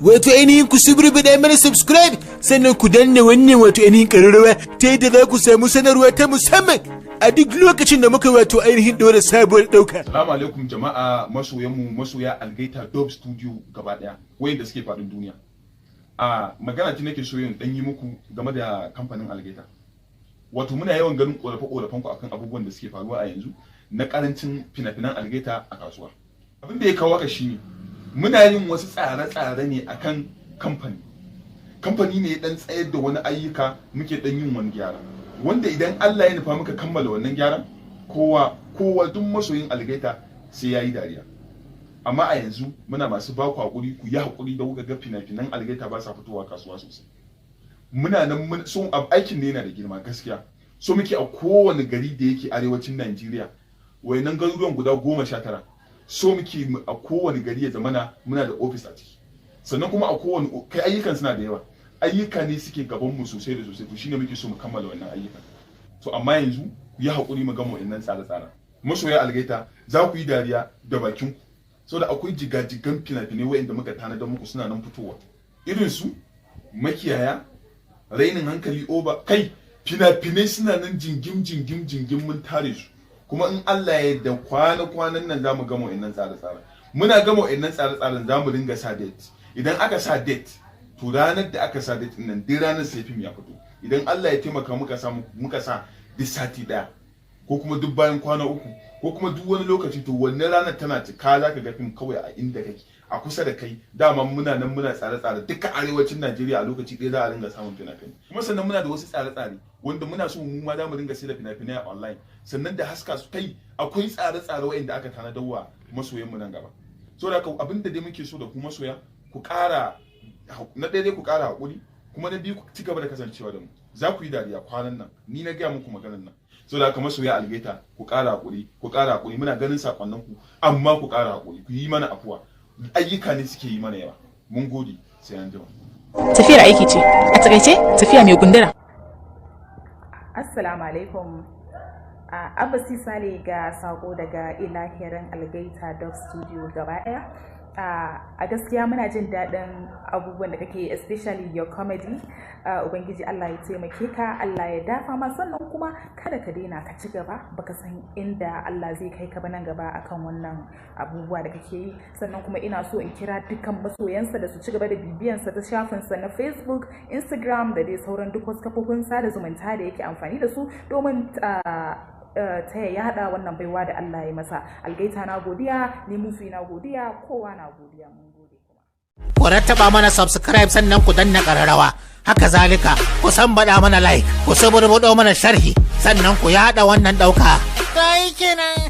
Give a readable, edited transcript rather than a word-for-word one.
Wato ainihin ku suburbuɗa mana subscribe, sannan ku danna wannan wato ainihin ƙararrawa, ta yadda za ku samu sanarwa ta musamman a duk lokacin da muka wato ainihin ɗora sabuwar ɗauka. Salamu alaikum jama'a, masoyanmu, masoya Algaita Dub Studio gaba daya wayanda suke faɗin duniya. A magana ce nake so yin dan yi muku game da kamfanin Algaita. Wato muna yawan ganin korafe-korafen ku akan abubuwan da suke faruwa a yanzu na karancin fina-finan Algaita a kasuwa. Abin da ya kawo haka shine muna yin wasu tsare-tsare ne akan kamfani. Kamfani ne ya dan tsayar da wani ayyuka, muke dan yin wani gyara. Wanda idan Allah ya nufa muka kammala wannan gyaran, kowa kowa, duk masoyin Algaita sai yayi dariya. Amma a yanzu muna masu ba ku hakuri, ku yi hakuri da kuka ga fina-finan Algaita ba sa fitowa kasuwa sosai. Muna nan mun so aikin ne yana da girma gaskiya. So muke a kowane gari da yake arewacin Najeriya, wayannan garuruwan guda 19, so muke a kowane gari ya zamana muna da ofis a ciki. Sannan kuma a kowane kai ayyukan suna da yawa, ayyuka ne suke gaban mu sosai da sosai. To shine muke so mu kammala wannan ayyukan. To amma yanzu ku yi hakuri mu gama wannan tsare-tsaren. Masoya Algaita, za ku yi dariya da bakin ku, saboda akwai jigajigan fina-finai waɗanda muka tanadar muku suna nan fitowa, irin su Makiyaya, Rainin Hankali Oba. Kai, fina-finai suna nan jingim jingim jingim, mun tare su. Kuma in Allah ya yarda, kwana-kwanan nan za mu gama wannan tsare-tsaren. Muna gama wannan tsare-tsaren, za mu ringa sa date. Idan aka sa date, to ranar da aka sa date nan, duk ranar sai fim ya fito. Idan Allah ya taimaka muka sa duk sati daya, ko kuma duk bayan kwana 3, ko kuma duk wani lokaci, to wannan ranar tana cika za ka ga fim kawai a inda kake, a kusa da kai. Dama muna nan muna tsare-tsare duka arewacin Najeriya, a lokaci ɗaya za a ringa samun fina-finai. Kuma sannan muna da wasu tsare-tsare wanda muna so mu ma za mu ringa sayar da fina-finai a online, sannan da haska su. Kai, akwai tsare-tsare waɗanda aka tanadar wa masoyan mu nan gaba. So da abin da dai muke so da ku masoya, ku ƙara na ɗaya dai ku ƙara haƙuri, kuma na biyu ku ci gaba da kasancewa da mu. Za ku yi dariya kwanan nan, ni na gaya muku maganar nan. So da haka masoya Algaita, ku ƙara haƙuri, ku ƙara haƙuri. Muna ganin sakonnin ku, amma ku ƙara haƙuri, ku yi mana afuwa, ayyuka ne suke yi mana yawa. Mun gode, sai an jima. Tafiyar aiki ce, a takaice tafiya mai gundura. Assalamu alaikum. Abba Sale, ga sako daga ilahirin Algaita Dub Studio gaba daya. A gaskiya muna jin daɗin abubuwan da kake, especially your comedy. Ubangiji Allah ya taimake ka, Allah ya dafa ma, sannan kuma kada ka daina, ka ci gaba. Baka san inda Allah zai kai ka ba nan gaba akan wannan abubuwa da kake yi. Sannan kuma ina so in kira dukkan masoyansa da su ci gaba da bibiyansa ta shafinsa na Facebook, Instagram da dai sauran duk wasu kafofin sada zumunta da yake amfani da su domin ta ya yada wannan baiwa da Allah ya masa. Algaita na godiya, ni mufi na godiya, kowa na godiya, mun gode kuma. Ku rattaba mana subscribe, sannan ku danna ƙararrawa. Haka zalika ku san baɗa mana like, ku suburbuɗo mana sharhi, sannan ku yaɗa wannan ɗauka. Kai kenan.